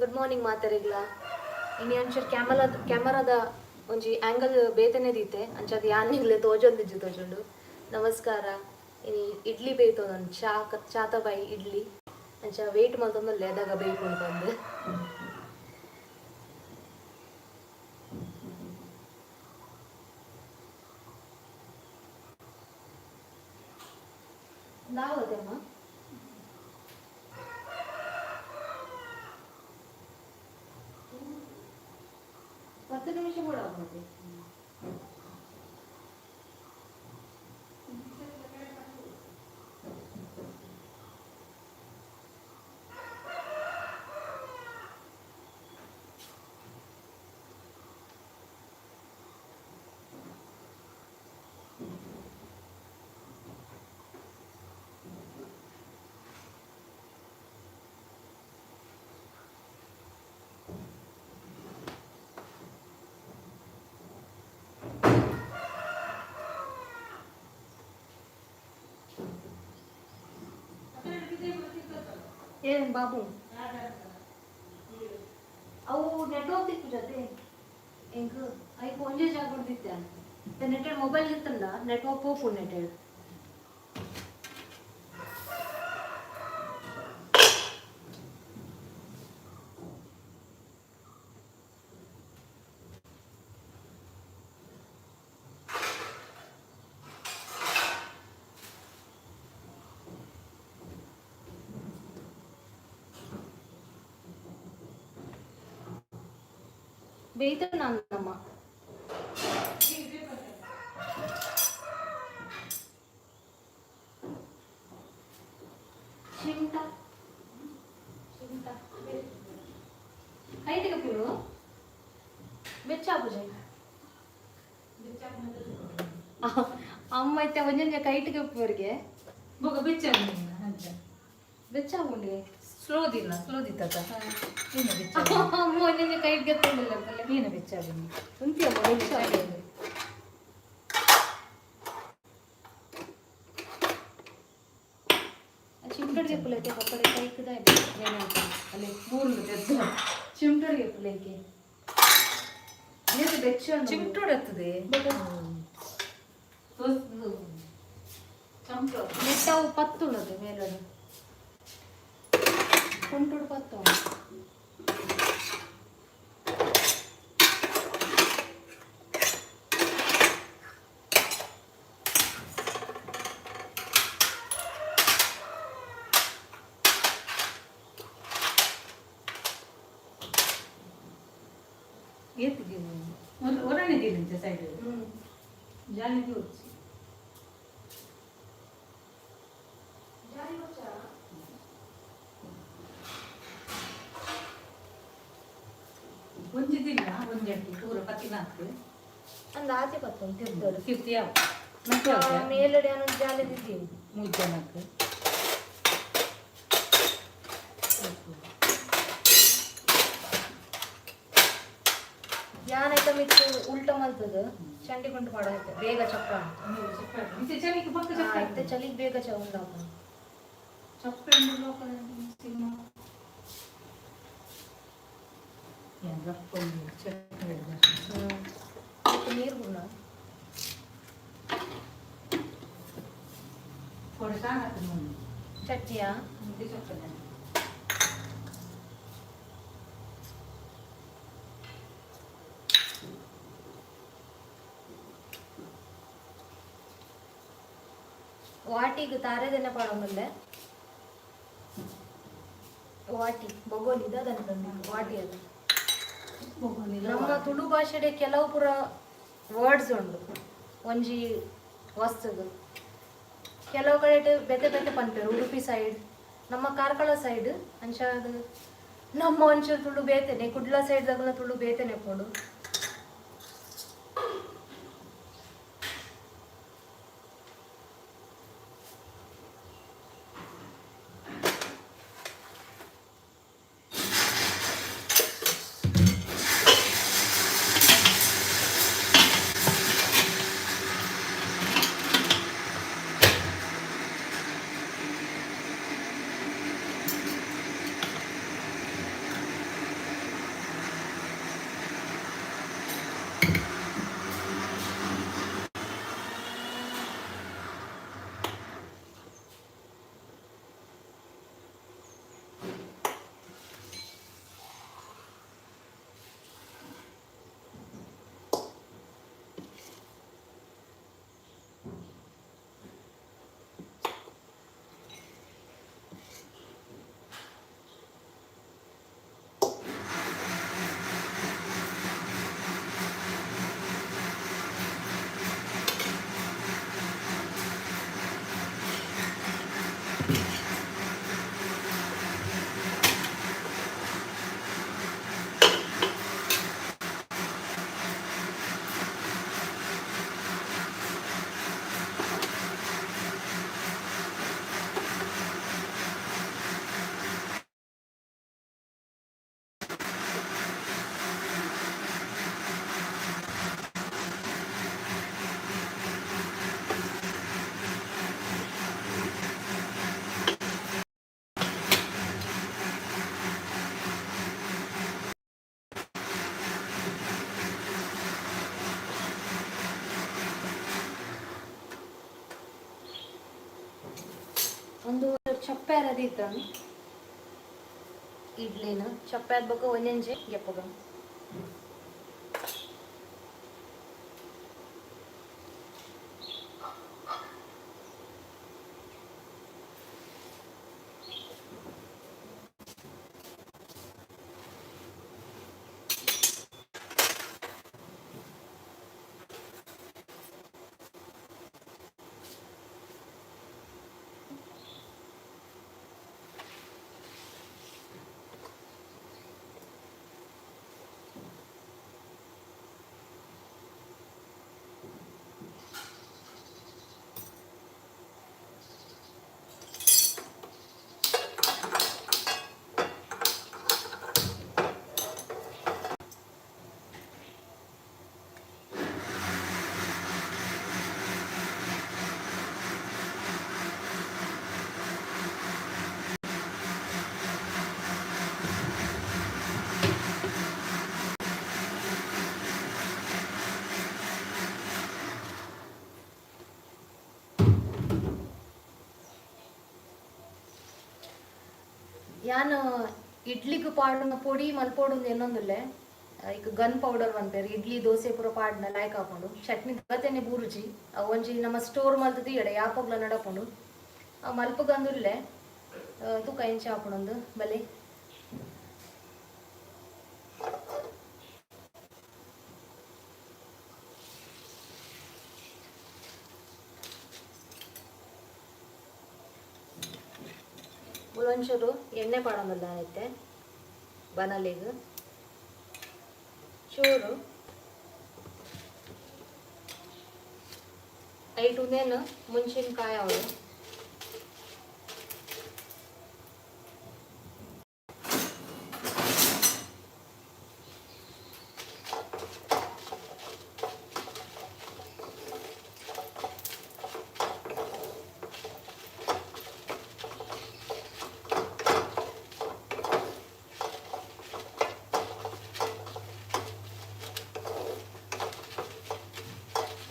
Good morning ಮಾತೆರೆಗ್ಲ. ಇನಿ ಅಂಚ camera ಕ್ಯಾಮರಾದ ಒಂಜಿ ಆಂಗಲ್ ಬೇತನೆ ದೀತೆ, ಅಂಚಾದ್ ಯಾನ್ ನಿಗ್ಲೆ ತೋಜೊಂದಿಜ್ಜಿ ತೋಜುಂಡು. ನಮಸ್ಕಾರ. ಇನಿ ಇಡ್ಲಿ ಬೇಯ್ತೊಂದು, ಚಾ ಚಾತ ಬಾಯಿ ಇಡ್ಲಿ. ಅಂಚ ವೇಟ್ ಮಲ್ತೊಂದು ಲೇದಾಗ ಬೇಯ್ಪುಂಡು ಬಂದು. ದಾವದಮ್ಮ 10 ನಿಮಿಷ ಕೂಡ ಆಗ್ಬೋದು. ಏನ್ ಬಾಬು, ಅವು ನೆಟ್ವರ್ಕ್ ತಿಕ್ಕುಜತೆ ಎಂಕ್. ಐಕ್ ಒಂಜೇ ಜಾಗ ಹೊಡ್ದಿತ್ತೆ. ನೆಟ್ ಮೊಬೈಲ್ ಇತ್ತಂಡ ನೆಟ್ವರ್ಕ್ ಪೋಪುಂಡು ನೆಟ್. ಬೇಯ್ತ ನಮ್ಮ. ಚಿಮಟ ಚಿಮಟ ಕೈಟಿಗೆ ಪೀಡು ಬೆಚ್ಚ ಪೂಜೆ. ಅಮ್ಮ ಇತ್ತೆ ಒಂಜೊಂಜೆ ಕೈಟಿಗೆ ಉಪ್ಪುವರಿಗೆ. ಬೊಕ ಬೆಚ್ಚ ಅಂಚ. ಬೆಚ್ಚ ಆಪುಂಡು. ಸ್ಲೋ ದಿಲ್ಲ, ಸ್ಲೋ ದಿತ್ತ ನೀನು ಬೆಚ್ಚ. ಅಮ್ಮ ಒಂಜೊಂಜೆ ಕೈಟಿಗೆ ಎತ್ತೊಂದಿಲ್ಲ. ನೀನು ಬೆಚ್ಚ. ಉಂತಿ ಅಮ್ಮ, ಬೆಚ್ಚ ಆಪುಂಡು. ಚಿಮಟಡಿಗೆ ಪುಲೈತೆ ಪಪ್ಪಡೆ ಕೈಕದ. ಅಲ್ಲಿ ಮೂರು ತೆದ್ದು. ಚಿಮಟಡಿಗೆ ಪುಲೈಕೆ లేదు, ಬೆಚ್ಚ ಉಂಡು. ಚಿಮಟೋಡತ್ತದೆ. ಚಮಟೋ. ನೆಟ್ಟವು ಪತ್ತುಂಡದು ಮೇಲಡು ಕುಂಟುಡು ಪತ್ತು. ಏತಿಗೆ ಒರಣೆ ದಿಲ್ಲಿಂಚ ಸೈಡ್ ಜಾಲಿ ದಿವಚ್ಚಿ. ಒಂಜಿ ದಿಲ್ಲ, ಒಂಜಿ ಅಕ್ಕಿ ಪೂರ ಪತ್ತಿನಾಕ್. ಅಂದ್ ಆತೆ ಪತ್ತು ತಿರ್ದೋಡು. ತಿರ್ತಿ ಯಾವ ಮತ್ತೆ ಯಾವ್ದು? ಮೇಲಡೆ ಅನ್ನೊಂದು ಜಾಲಿ ದಿದ್ದೀನಿ. ಮೂರು ಜನಕ್ಕೆ. ಯಾನೈತ ಮಿತ್ತು ಉಲ್ಟ ಮಲ್ತದ ಚಂಡಿ ಗುಂಟು ಮಾಡೈತೆ, ಬೇಗ ಚಪ್ಪ. ಇತ್ತೆ ಚಳಿಗೆ ಪಕ್ಕ ಚಪ್ಪ. ಇತ್ತೆ ಚಳಿಗೆ ಬೇಗ ಚ ಉಂಡಾಪ. ಚಪ್ಪೆ ಲೋಕಲ್ ಸಿನಿಮಾ ಚಟ್ನಿ. ನೀರು ಗುಣ. ಕೊಡ ಸಾಕು. ಚಟ್ನಿಯಾ? ಚಪ್ಪೆ. ವಾಟಿಗೆ ತಾರೆದೆನೆ ಪಾಡೊಂದುಲ್ಲೆ. ವಾಟಿ ಬೊಗೋಲಿ ದಾದನ ವಾಟಿ ಅದು. ನಮ್ಮ ತುಳು ಭಾಷೆಡೆ ಕೆಲವು ಪುರ ವರ್ಡ್ಸ್ ಉಂಡು ಒಂಜಿ ವಸ್ತುಗು. ಕೆಲವು ಕಡೆ ಬೇತೆ ಬೇತೆ ಪನ್ಪೆರ್. ಉಡುಪಿ ಸೈಡ್, ನಮ್ಮ ಕಾರ್ಕಳ ಸೈಡ್ ಅಂಚ ಅದು. ನಮ್ಮ ಒಂಚೂರು ತುಳು ಬೇತೆನೆ, ಕುಡ್ಲ ಸೈಡ್ ದಗಲ ತುಳು ಬೇತೆನೆ ಪೋಡು. ಚಪ್ಪಾರ ದೀತನ್ ಇಡ್ಲಿನ ಚಪ್ಪಾದ ಬೊಕ್ಕ ಒಂಜೊಂಜೆ ಗೆಪ್ಪಗ. ಯಾನ್ ಇಡ್ಲಿಗ್ ಪಾಡುನ ಪೊಡಿ ಮಲ್ಪೊಡು ಎನ್ನೊಂದುಲ್ಲೆ. ಇಕ್ ಗನ್ ಪೌಡರ್ ಪನ್ಪೆರ್, ಇಡ್ಲಿ ದೋಸೆ ಪೂರ ಪಾಡ್ನ ಲಾಯ್ಕ್ ಆಪುಂಡು. ಚಟ್ನಿ ಗತೆನೆ ಬೂರುಜಿ. ಅವು ಒಂಜಿ ನಮ್ಮ ಸ್ಟೋರ್ ಮಲ್ತುದು ಎಡೆ ಯಾಪಗ್ಲ ನಡಪುಂಡು. ಮಲ್ಪುಗಂದುಲ್ಲೆ, ತೂಕ ಎಂಚ ಆಪುಂಡು ಬಲೆ. ಒಂಚೂರು ಎಣ್ಣೆ ಪಾಡೊಂದುಲ್ಲ ಐತೆ ಬನಲಿಗ್ ಚೂರು. ಐಟ್ ಉಂದೇನು ಮುಂಚಿನಕಾಯಿ ಅವಳು.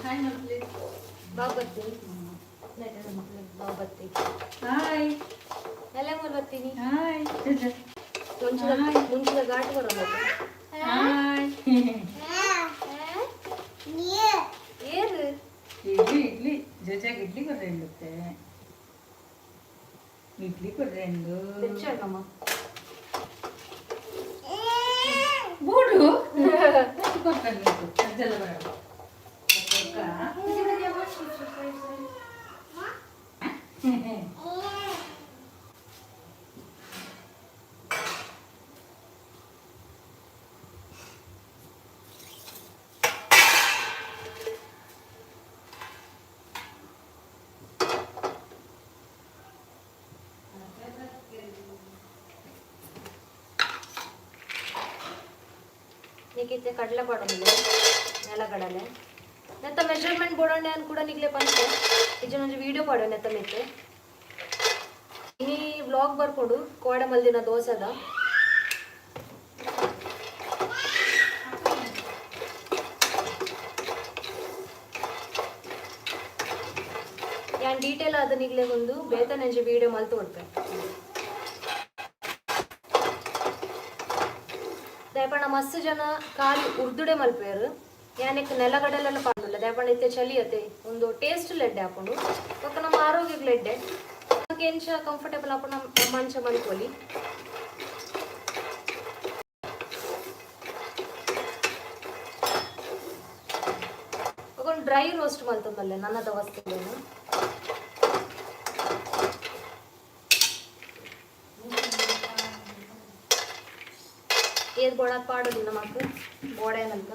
ಹಾಯ್ ಮಕ್ಕಳೇ. ಬಾವು ಬರ್ತೀನಿ, ಬಾವು ಬರ್ತೀನಿ. ಹಾಯ್. ಎಲ್ಲ ಮೂರು ಬರ್ತೀನಿ. ಹಾಯ್. ಮುಂಚಿದ ಮುಂಚಿದ ಘಾಟ್ ಬರೋಲ್ಲ. ಹಾಯ್. ಏರು. ಇಡ್ಲಿ ಇಡ್ಲಿ ಜೊತೆಗೆ ಇಡ್ಲಿ ಕೊಡ್ರೆ. ಇಡ್ಲಿ ಕೊಡ್ರೆ. తెచ్చాడమ్మా. ಬೂಡು ಕೊಡ್ತಾರೆ నీకు ಸಜ್ಜಲ ಬರಲ್ಲ. ನೀಕಿತ್ತೆ ಕಡಲೆ ಪಾಡೊಂದಿಲ್ಲ, ನೆಲಗಡಲೆ. ನೆತ್ತ ಮೆಷರ್ಮೆಂಟ್ ಬೋಡೊಂಡೆ ಅನ್ ಕೂಡ ನಿಗ್ಲೆ ಪಂತೆ ಇಜ್ಜನ ಒಂಜಿ ವೀಡಿಯೋ ಪಾಡೋ ನೆತ್ತ ಮಿತ್ತೆ. ಇನಿ ವ್ಲಾಗ್ ಬರ್ಕೊಡು ಕೋಡೆ ಮಲ್ದಿನ ದೋಸೆದ. ಯಾನ್ ಡೀಟೇಲ್ ಆದ ನಿಗ್ಲೆ ಒಂದು ಬೇತನೆಂಜಿ ವೀಡಿಯೋ ಮಲ್ತು ಕೊಡ್ಪೆ. ದಯಪಂಡ ಮಸ್ತ್ ಜನ ಖಾಲಿ ಉರ್ದುಡೆ ಮಲ್ಪೇರು. ಯಾನೆಕ್ ನೆಲಗಡಲೆಲ್ಲ ಪಾಡುಲ್ಲ. ದಯಪಂಡ ಇತ್ತೆ ಚಲಿ ಅತೆ, ಒಂದು ಟೇಸ್ಟ್ ಲೆಡ್ಡೆ ಹಾಕೊಂಡು ಬೊಕ್ಕ ನಮ್ಮ ಆರೋಗ್ಯಕ್ಕೆ ಲೆಡ್ಡೆ. ಎಂಚ ಕಂಫರ್ಟೇಬಲ್ ಆಪುಂಡು ನಮ್ಮ ಅಂಚ ಮಲ್ಪೊಲಿ. Dry roast ಮಲ್ತೊಂದಲ್ಲೆ ನನ್ನದ ವಸ್ತುಲೇನು. ಏದ್ ಬೋಡ ಪಾಡೋದಿಲ್ಲ ನಮಕ್ ಬೋಡೇನಂತ.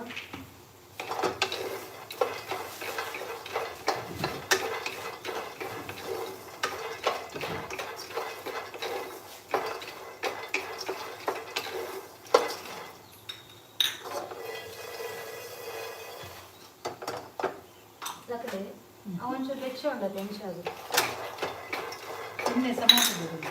ಲಕಡೆ ಅವೊಂಚೂರು ಬೆಚ್ಚ ಉಂಡತೆ ಎಂಚ ಅದು. ಸುಮ್ಮನೆ ಸಮಾಸ ಬರೋದು.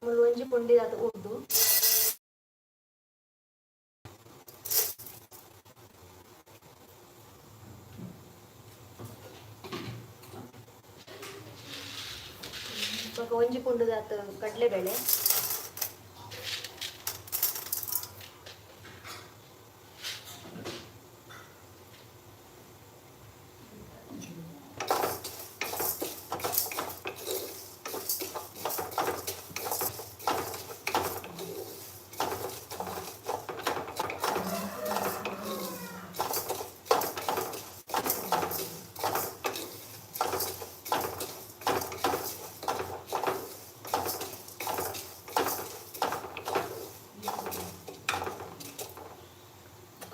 ಮುಳ್ಳು ಒಂಜಿ ಪುಂಡಿ ಅದು ಉರ್ದು. ಬೊಕ ಒಂಜಿ ಪುಂಡುದಾತ್ ಕಡಲೆಬೇಳೆ.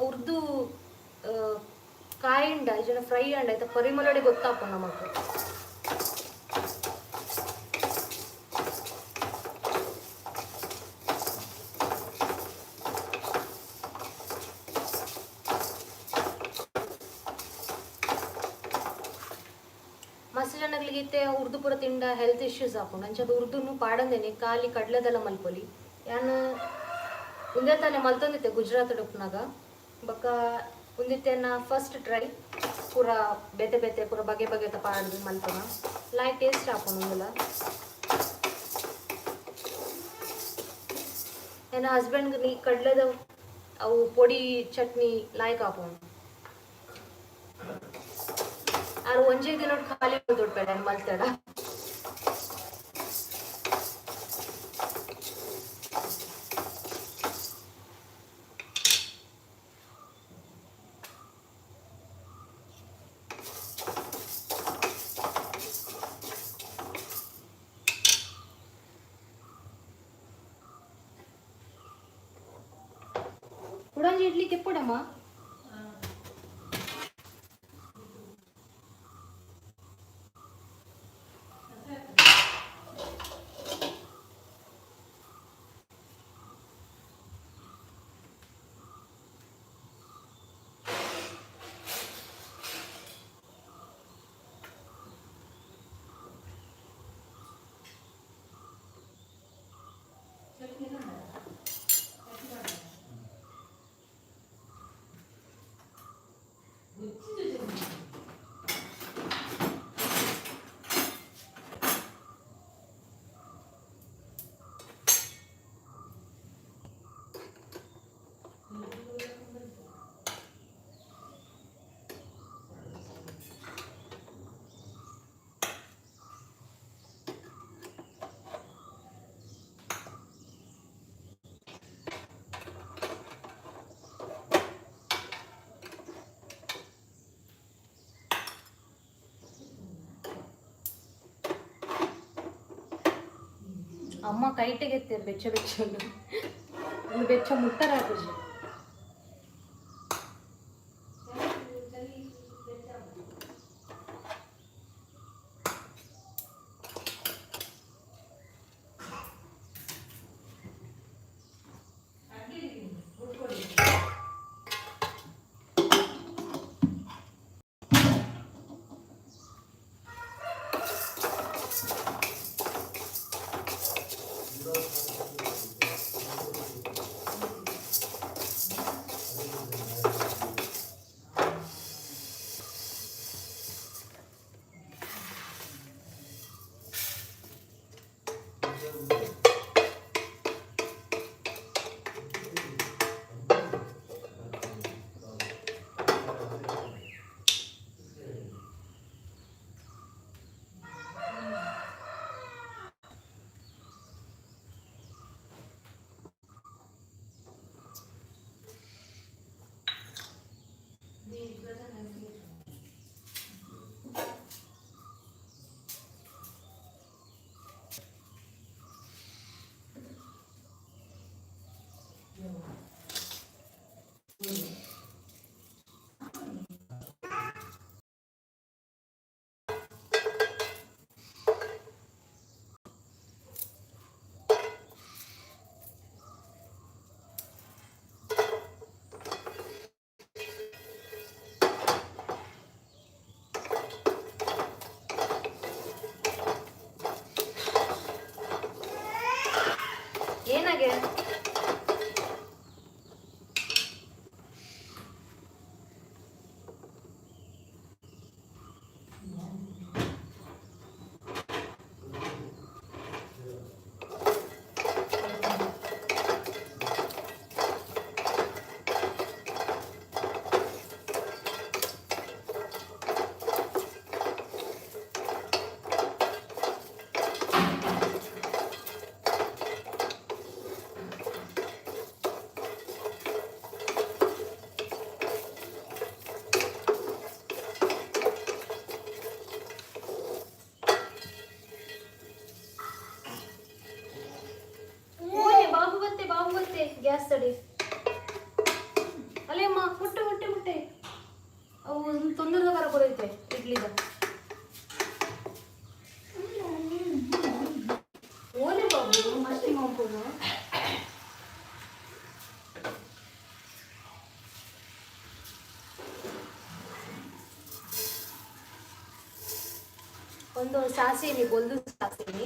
ಉರ್ದು ಕಾಯಿಂಡ ಇಜ್ಜಂಡ ಫ್ರೈ ಅಂಡ ಐತ ಪರಿಮಳಡೆ ಗೊತ್ತಾಪುಂಡು ನಮಕ್. ಮಸ್ತ್ ಜನಗಳಿಗೆ ಇತ್ತೆ ಉರ್ದು ಪೂರ ತಿಂಡ ಹೆಲ್ತ್ ಇಶ್ಯೂಸ್ ಆಪುಂಡು. ಅಂಚಾದ್ ಉರ್ದುನು ಪಾಡಂದೇನೆ ಖಾಲಿ ಕಡ್ಲೆದೆಲ್ಲ ಮಲ್ಪೊಲಿ. ಯಾನ್ ಉಂದೇ ತಾನೆ ಮಲ್ತೊಂದಿತ್ತೆ ಗುಜರಾತ್ ಉಪ್ಪುನಗ. ಬೊಕ್ಕ ಉಂದಿತ್ತೆ ಎನ್ನ ಫಸ್ಟ್ ಟ್ರೈ. ಪೂರ ಬೇತೆ ಬೇತೆ ಪೂರ ಬಗೆ ಬಗೆತ ಪಾಡ್ದು ಮಲ್ಪುನ ಲಾಯ್ಕ್ ಟೇಸ್ಟ್ ಆಪುಂಡು ಉಂದುಲ. ಎನ್ನ ಹಸ್ಬೆಂಡ್ ನೀ ಕಡ್ಲೆದ ಅವು ಪೊಡಿ ಚಟ್ನಿ ಲಾಯ್ಕ್ ಆಪುಂಡು. ಆರ್ ಒಂಜೇ ದಿನೊಟ್ಟು ಖಾಲಿ ಮಲ್ತೊಡ್ಪೆರ್ ಮಲ್ತಡ. ಕುಡೊಂಜಿ ಇಡ್ಲಿ ಕೆಪ್ಪುಡಮ್ಮ. ಅಮ್ಮ ಕೈಟೆಗೆತ್ತೆರ್ ಬೆಚ್ಚ ಬೆಚ್ಚ ಉಂದು ಬೆಚ್ಚ ಮುಟ್ಟರ ಆಪುಜಿ. ಏನಾಗೆ? ಓನೆ ಬಾಬು ಬತ್ತೆ, ಬಾಬು ಬತ್ತೆ, ಗ್ಯಾಸ್ ತಡಿ. ಅಲ್ಲೇ ಅಮ್ಮ, ಮುಟ್ಟೆ ಮುಟ್ಟೆ ಮುಟ್ಟೆ. ಅವು ತೊಂದರೆದ ಬರ ಬರೈತೆ ಇಡ್ಲಿದ. ಓನೆ ಬಾಬು ಮಸ್ತಿ ಮಾಡ್ಬೋದು. ಒಂದು ಸಾಸಿವೆ, ಬೊಲ್ದು ಸಾಸಿವೆ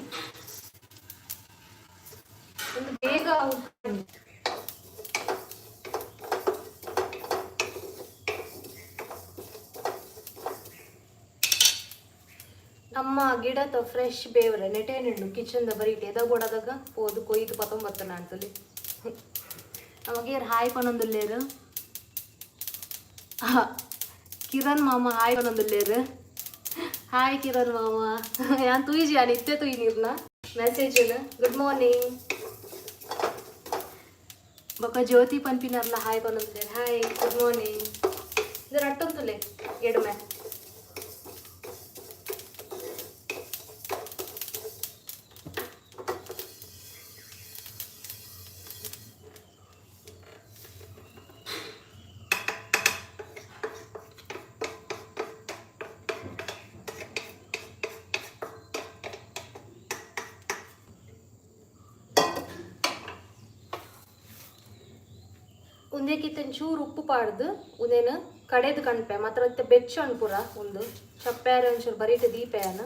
ಒಂದು ಬೇಗ ಉಟ್ಕೊಂಡು. ನಮ್ಮ ಗಿಡದ ಫ್ರೆಶ್ ಬೇವ್ರೆ ನೆಟೇನಿಂಡು ಕಿಚನ್ದ ಬರೀಟ್ ಎದ ಬೋಡದಾಗ ಪೋದು ಕೊಯ್ದು ಪತ್ತೊಂಬತ್ತನ ಅಂತಲಿ. ನಮಗೆ ಹಾಯ್ ಪನೊಂದುಲ್ಲೇರು. ಕಿರಣ್ ಮಾಮ ಹಾಯ್ ಪನೊಂದುಲ್ಲೇರು. ಹಾಯ್ ಕಿರಣ್ ಮಾಮ. ಯಾನ್ ತೂಯಿಜಿ, ಯಾನ್ ಇತ್ತೆ ತೂಯಿ ನೀರ್ನ ಮೆಸೇಜ್. Good morning. ಬೊಕ ಜ್ಯೋತಿ ಪನ್ಪಿನರ್ಲ ಹಾಯ್ ಪನೊಂದುಲ್ಲೇರು. Hi, good morning. ಇದರ ಅಟ್ಟೊಂತುಲೆ ಎಡ್ಮೆ. ಉಂದೆಕಿತ್ತ ಒಂಚೂರು ಉಪ್ಪು ಪಾಡ್ದು ಉಂದೇನು ಕಡೆದು ಕಣ್ಪೆ ಮಾತ್ರ. ಇತ್ತೆ ಬೆಚ್ಚ ಉಂಡು ಪೂರ. ಉಂದು ಚಪ್ಪಾರೆ ಒಂಚೂರು ಬರೀಟ್ ದೀಪೆಯನ.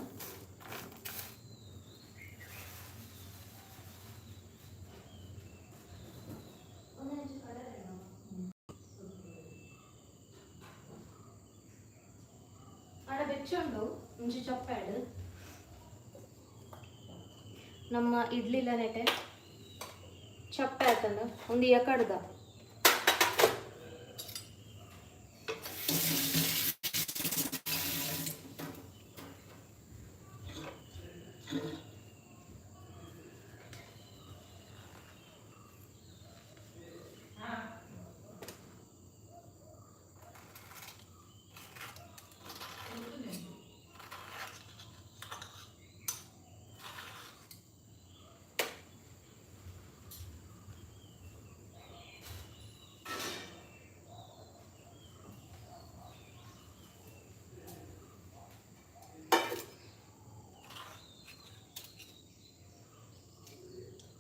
ಆಡ ಬೆಚ್ಚುಂಡು ಒಂಜಿ ಚಪ್ಪಾಡು. ನಮ್ಮ ಇಡ್ಲಿಲ ನೆಟೆ ಚಪ್ಪೆ ಆತಂದು ಒಂದು ಎಕಡ್ದ.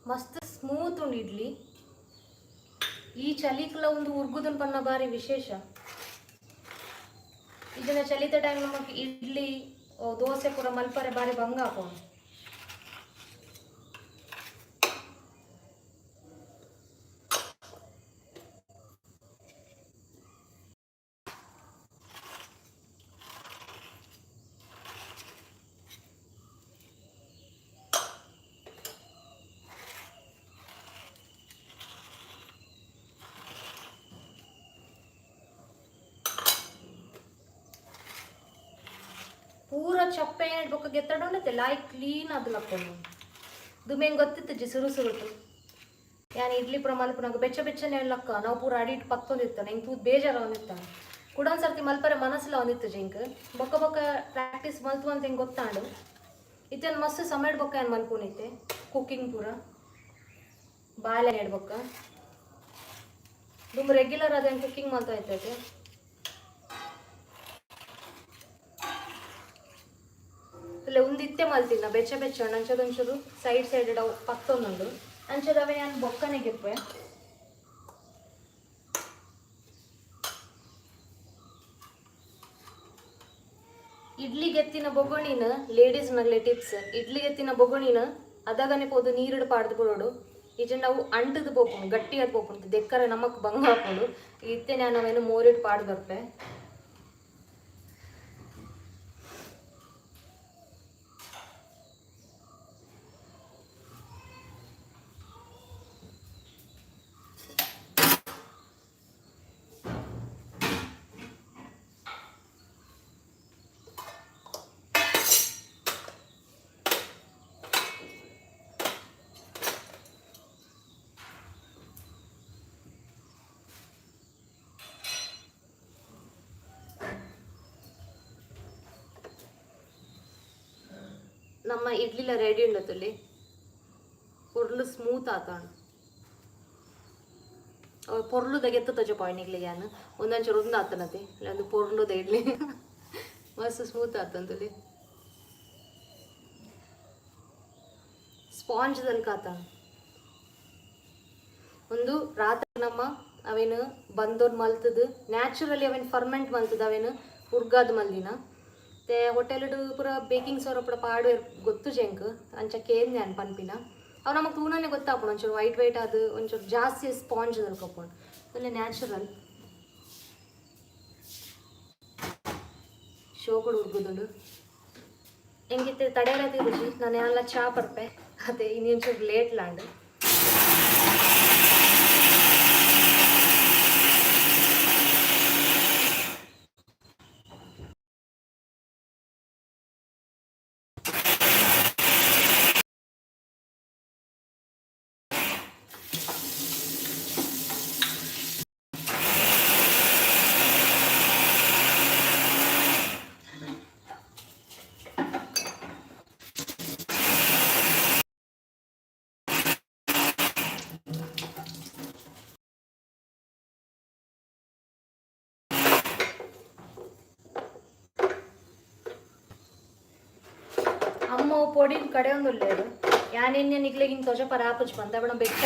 ಮಸ್ತ್ ಸ್ಮೂತ್ ಉಂಡು ಇಡ್ಲಿ. ಈ ಚಲಿಕ್ಲ ಒಂದು ಉರ್ಗುದನ್ ಪನ್ನ ಬಾರಿ ವಿಶೇಷ. ಇದನ್ನ ಚಲಿತ ಟೈಮ್ ನಮಗೆ ಇಡ್ಲಿ ಓ ದೋಸೆ ಪೂರ ಮಲ್ಪರೆ ಬಾರಿ ಬಂಗ ಆಪುಂಡು. ಪೂರ ಚಪ್ಪೆ ಬೊಕ್ಕ ಗೆತ್ತಡೊಂಡತ್ತೆ ಲಾಯ್ ಕ್ಲೀನ್ ಅದು ಲಕ್ಕೊಂಡು. ದುಮೆಂಗ್ ಗೊತ್ತಿತ್ತು ಸುರು ಸುರುಟು ಯಾನ್ ಇಡ್ಲಿ ಪೂರ ಮಲ್ಪುನಾಗ ಬೆಚ್ಚ ಬೆಚ್ಚನೆ ಲಕ್ಕ ನಾವು ಪೂರ ಅಡಿಟ್ ಪತ್ತೊಂದಿತ್ತ. ಎಂಕ್ ತೂದು ಬೇಜಾರ ಒಂದಿತ್ತ. ಕುಡೊಂದ್ ಸರ್ತಿ ಮಲ್ಪರೆ ಮನಸ್ಸುಲ ಒಂದಿತ್ತು ಜಿಂಕ್. ಬೊಕ್ಕ ಬೊಕ್ಕ ಪ್ರಾಕ್ಟೀಸ್ ಮಲ್ತು ಅಂತ ಹೆಂಗೆ ಗೊತ್ತಾಂಡು. ಇತ್ತೇನು ಮಸ್ತ್ ಸಮಯ ಬೊಕ್ಕ ಏನು ಮಲ್ಪುನೈತೆ ಕುಕ್ಕಿಂಗ್ ಪೂರ ಬಾಲೆ ಬೊಕ್ಕ ದುಂಬು ರೆಗ್ಯುಲರ್ ಅದೇನು ಕುಕ್ಕಿಂಗ್ ಮಲ್ತಾ ಇತ್ತೈತೆ. ಇಲ್ಲ ಉಂದಿತ್ತೆ ಮಲ್ತಿನ ಬೆಚ್ಚ ಬೆಚ್ಚ ಅಂಚದ ಒಂಚೂರು ಸೈಡ್ ಸೈಡ್ ಅವು ಪತ್ತೊಂದುಂಡು. ಅಂಚದವೆ ಯಾನ್ ಬೊಕ್ಕನೆ ಗೆಪ್ಪೆ. ಇಡ್ಲಿ ಗೆತ್ತಿನ ಬೊಗೊಣಿನ, ಲೇಡೀಸ್ ನಗಲೆ ಟಿಪ್ಸ್, ಇಡ್ಲಿ ಗೆತ್ತಿನ ಬೊಗೊಣಿನ ಅದಗನೆ ಪೋದು ನೀರುಡು ಪಾಡ್ದು ಬಿಡೋಡು. ಇಜ್ಜಂಡ ಅವು ಅಂಟದ ಪೋಪುಂಡು, ಗಟ್ಟಿಯಾದ ಪೋಪುಂಡು, ದೆಕ್ಕರೆ ನಮಕ್ ಬಂಗ ಆಪುಂಡು. ಇತ್ತೆ ನಾನು ಅವೇನು ಮೋರಿಡ್ ಪಾಡ್ ಬರ್ಪೆ. ನಮ್ಮ ಇಡ್ಲಿಲ ರೆಡಿ ಉಂಡತ್ತಲ್ಲಿ, ಪೊರ್ಲು ಸ್ಮೂತ್ ಆತಾಣ. ಪೊರ್ಲುದ ಗೆತ್ತ ತಜ ಪಾಯಿಂಟ್ ಯಾನ್ ಒಂದೊಂಚೂರು ಒಂದು ಆತನತೆ ಒಂದು ಪೊರ್ಲುದ ಇಡ್ಲಿ ಮಸ್ತ್ ಸ್ಮೂತ್ ಆತಂತಲ್ಲಿ, ಸ್ಪಾಂಜ್ ದಲ್ಕ ಆತಾಣ. ಒಂದು ರಾತ್ರಿ ನಮ್ಮ ಅವೇನು ಬಂದೋರ್ ಮಲ್ತದು, ನ್ಯಾಚುರಲಿ ಅವೇನು ಫರ್ಮೆಂಟ್ ಮಲ್ತದ, ಅವೇನು ಉರ್ಗಾದ್ ಮಲ್ದಿನ. ಮತ್ತೆ ಹೋಟೆಲ್ ಪೂರ ಬೇಕಿಂಗ್ ಸೋಡಾ ಪೂರ ಪಾಡು ಗೊತ್ತು ಜೆಂಕ್, ಅಂಚ ಕೇಂದ್ ಯಾನ್ ಪನ್ಪಿನ. ಅವು ನಮಗೆ ತೂನನೆ ಗೊತ್ತಾಪುಂಡು, ಒಂಚೂರು ವೈಟ್ ವೈಟ್ ಅದು ಒಂಚೂರು ಜಾಸ್ತಿ ಸ್ಪಾಂಜ್ ದಲ್ಕೊಪ್ಪುಂಡು. ಒಳ್ಳೆ ನ್ಯಾಚುರಲ್ ಶೋಕುಡು ಉರ್ಗುದುಂಡು. ಎಂಕಿತ್ತೆ ತಡೆಯಲ ರುಚಿ. ನಾನು ಎಲ್ಲ ಚಾ ಪರ್ಪೆ ಅದೇ, ಇನ್ನೊಂಚೂರು ಲೇಟ್ ಲಾಂಡ್. ಅಮ್ಮ ಪೊಡಿ ಕಡೆ ಒಂದು ಉಲ್ಲೇರು. ಯಾನೆನ್ನೆ ನಿಗ್ಲೆಗಿನ್ ತೋಜ ಪರ ಆಪುಜ್ ಬಂದ ಬಣ ಬೆಚ್ಚ.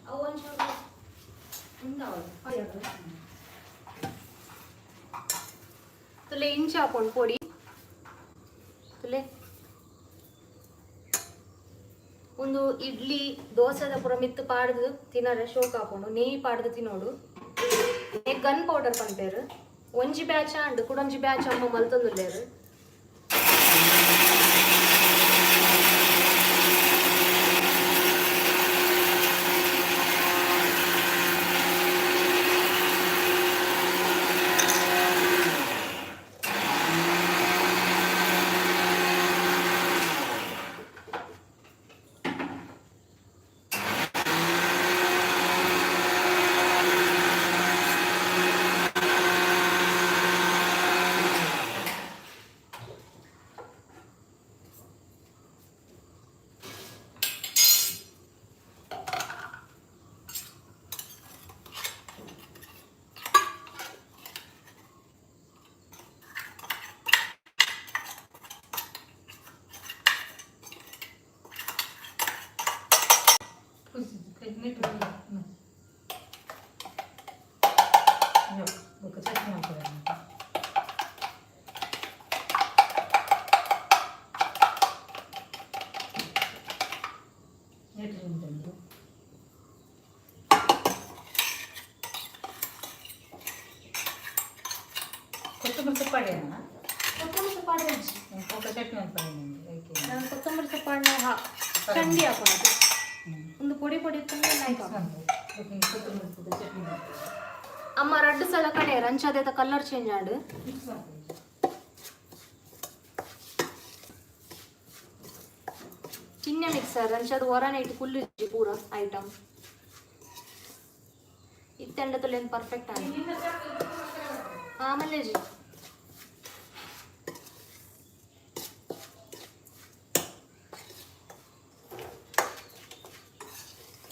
ಅವು ಒಂಚೂರು ಉಂದಾವದು. ತುಲೆ ಇಂಚ ಹಾಕೊಂಡು ಪೊಡಿ ತುಲೆ. ಒಂದು ಇಡ್ಲಿ ದೋಸೆದ ಪೂರ ಮಿತ್ತು ಪಾಡ್ದು ತಿನ್ನರೆ ಶೋಕ್ ಹಾಕೊಂಡು, ನೆಯ್ಯಿ ಪಾಡ್ದು ತಿನ್ನೋಡು. Gun powder ಪನ್ಪೇರು. ಒಂಜಿ ಬ್ಯಾಚ್ ಆಂಡ್, ಕುಡೊಂಜಿ ಬ್ಯಾಚ್ ಅಮ್ಮ ಮಲ್ತೊಂದುಲ್ಲೇರು. ಚಟ್ನಿ ಮಾಡ್ತಾರೆ. ಉಂಟು. ಕೊತ್ತಂಬರಿ ಸೊಪ್ಪು ಅಡೇನಾ? ಕೊತ್ತಂಬರಿ ಸೊಪ್ಪು ಆಡ್ರೆ. ఒక ಚಟ್ನಿ ಮಾಡ್ತಾರೆ ನಿಮಗೆ. ನಾನು ಕೊತ್ತಂಬರಿ ಸೊಪ್ಪು ಚಂಡಿ ಹಾಕೋದು. ಒಂದು ಪೊಡಿ ಪೊಡಿ ಇತ್ತಂದ್ರೆ ನಾಯ್ಕ. ಕೊತ್ತಂಬರಿ ಸೊಪ್ಪು ಚಟ್ನಿ ಮಾಡ್ತಾರೆ. ಅಮ್ಮ ರಡ್ಡು ಸಲ ಕಡೆ ರಂಚಾದೇತ ಕಲರ್ ಚೇಂಜ್ ಆಡು. ಮಿಕ್ಸ್ ಮಾಡ್ತೀವಿ. ಚಿನ್ನ ಮಿಕ್ಸರ್ ಅಂಚದ ಹೊರನೆ ಇಟ್ಟು ಕುಲ್ಲಿಜ್ಜಿ ಪೂರ ಐಟಮ್ ಇತ್ತೆಂಡತಲೇನು ಪರ್ಫೆಕ್ಟ್ ಆಗಿ. ಆಮೇಲೆ ಜಿ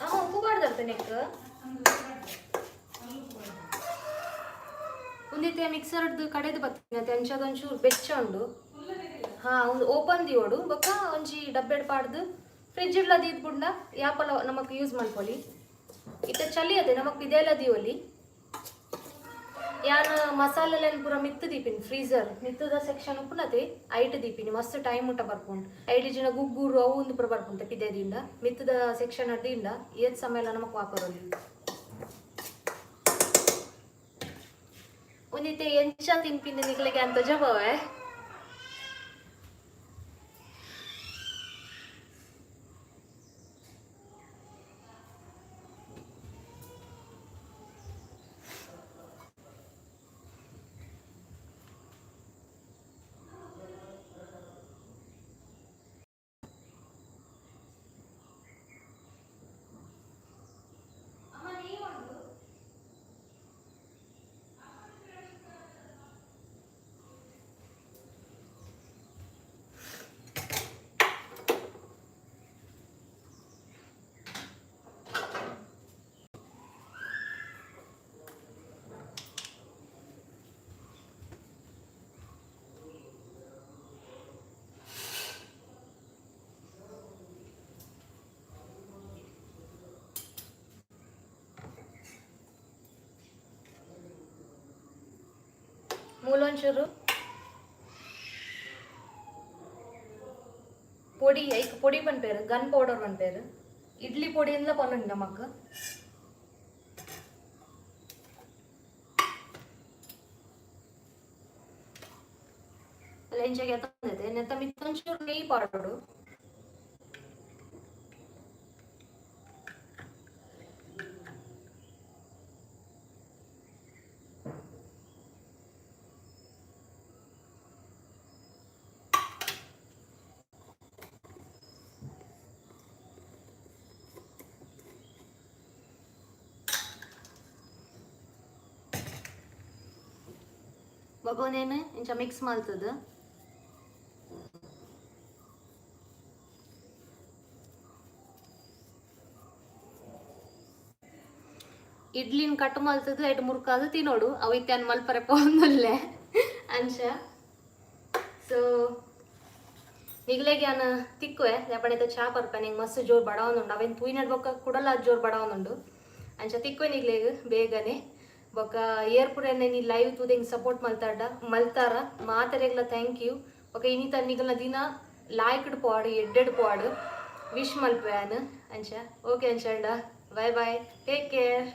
ಅಮ್ಮ ಉಪ್ಪು ಬಾರ್ದರ್ತ ನೆಕ್. ಒಂದಿತ್ತೆ ಮಿಕ್ಸರ್ದು ಕಡೆದು ಬತ್ತಿನ ಅಂಚದ ಒಂಚೂರು ಬೆಚ್ಚ ಉಂಡು. ಹಾ, ಒಂದು ಓಪನ್ ದಿಯೋಡು. ಬೊಕ್ಕ ಒಂಜಿ ಡಬ್ಬೆಡ್ ಪಾಡ್ದು ಫ್ರಿಜ್ ಇಡ್ಲ ದೀದ್ ಯಾಪಲ ನಮಕ್ ಯೂಸ್ ಮಲ್ಪೊಲಿ. ಇತ್ತೆ ಚಳಿ ಅದೇ, ನಮಕ್ ಇದೆಲ್ಲ ದಿಯೋಲಿ. ಯಾನ್ ಮಸಾಲೆಲೆನ್ ಪೂರ ಮಿತ್ತು ದೀಪಿನಿ. ಫ್ರೀಸರ್ ಮಿತ್ತದ ಸೆಕ್ಷನ್ ಉಪ್ಪುನತೆ, ಐಟ್ ದೀಪಿನಿ. ಮಸ್ತ್ ಟೈಮ್ ಮುಟ್ಟ ಬರ್ಪುಂಡು. ಐಟ್ ಜಿನ ಗುಗ್ಗೂರು ಅವು ಒಂದು ಪೂರ ಬರ್ಪುಂಡು. ಪಿದೆ ದಿಂಡ ಮಿತ್ತದ ಸೆಕ್ಷನ್ ದಿಂಡ ಏತ್ ಸಮಯ ನಮಕ್ ವಾಪರೊಲಿ. ಒಂದಿತ್ತೆ ಎಂಚ ತಿನ್ಪಿಂದ ನಿಕ್ಲೆಗೆ ಅಂತ ಜಬವೆ. ಮೂಲೊಂಚೂರು ಪೊಡಿ, ಐಕ್ ಪೊಡಿ ಪನ್ಪೇರು, ಗನ್ ಪೌಡರ್ ಪನ್ಪೇರು. ಇಡ್ಲಿ ಪೊಡಿ ಇಂದ ಪನ್ನುಂಡು ನಮಕ್. ಅಲ್ಲ, ಎಂಚಾಗೆ ತಂದೈತೆ. ನೆತ್ತ ಮಿತ್ತೊಂಚೂರು ನೆಯ್ಯಿ ಪಾಡೋಡು. ಬೊಕ ಇಂಚ ಮಿಕ್ಸ್ ಮಲ್ತದ. ಇಡ್ಲಿನ ಕಟ್ ಮಲ್ತದ, ಐಟ್ ಮುರ್ಕಾದು ತಿನ್ನೋಡು. ಅವು ಇತ್ಯಾನ್ ಮಲ್ಪರೆ ಪೋಂದುಲ್ಲೆ ಅಂಚ. ಸೊ ನಿಗ್ಲೆಗ್ ಯಾನ್ ತಿಕ್ಕುವೆ. ದಾಪಣೆತ ಚಾ ಪರ್ಪೆ. ನಿಂಗೆ ಮಸ್ತ್ ಜೋರು ಬಡವೊಂದುಂಡು. ಅವೇನು ತೂಯಿನಡ್ ಬೊಕ್ಕ ಕುಡಲ ಜೋರು ಬಡವೊಂದುಂಡು. ಅಂಚ ತಿಕ್ಕುವೆ ನಿಗ್ಲೆಗ್ ಬೇಗನೆ. ಬೊಕ್ಕ ಏರ್ಪುರೆನೆ ನೀ ಲೈವ್ ತೂದು ಹಿಂಗೆ ಸಪೋರ್ಟ್ ಮಲ್ತಾಡ ಮಲ್ತಾರ ಮಾತೆರೆಗ್ಲ thank you. ಬೊಕ್ಕ ಇನಿತ ನಿಗಲ್ನ ದಿನ ಲಾಯ್ಕ್ಡ್ ಪೋವಾಡು, ಎಡ್ಡೆಡ್ ಪೋವಾಡು ವಿಶ್ ಮಲ್ಪೆ ಯಾನ್. ಅಂಚ ಓಕೆ ಅಂಚಂಡ, ಬಾಯ್ ಬಾಯ್, ಟೇಕ್ ಕೇರ್.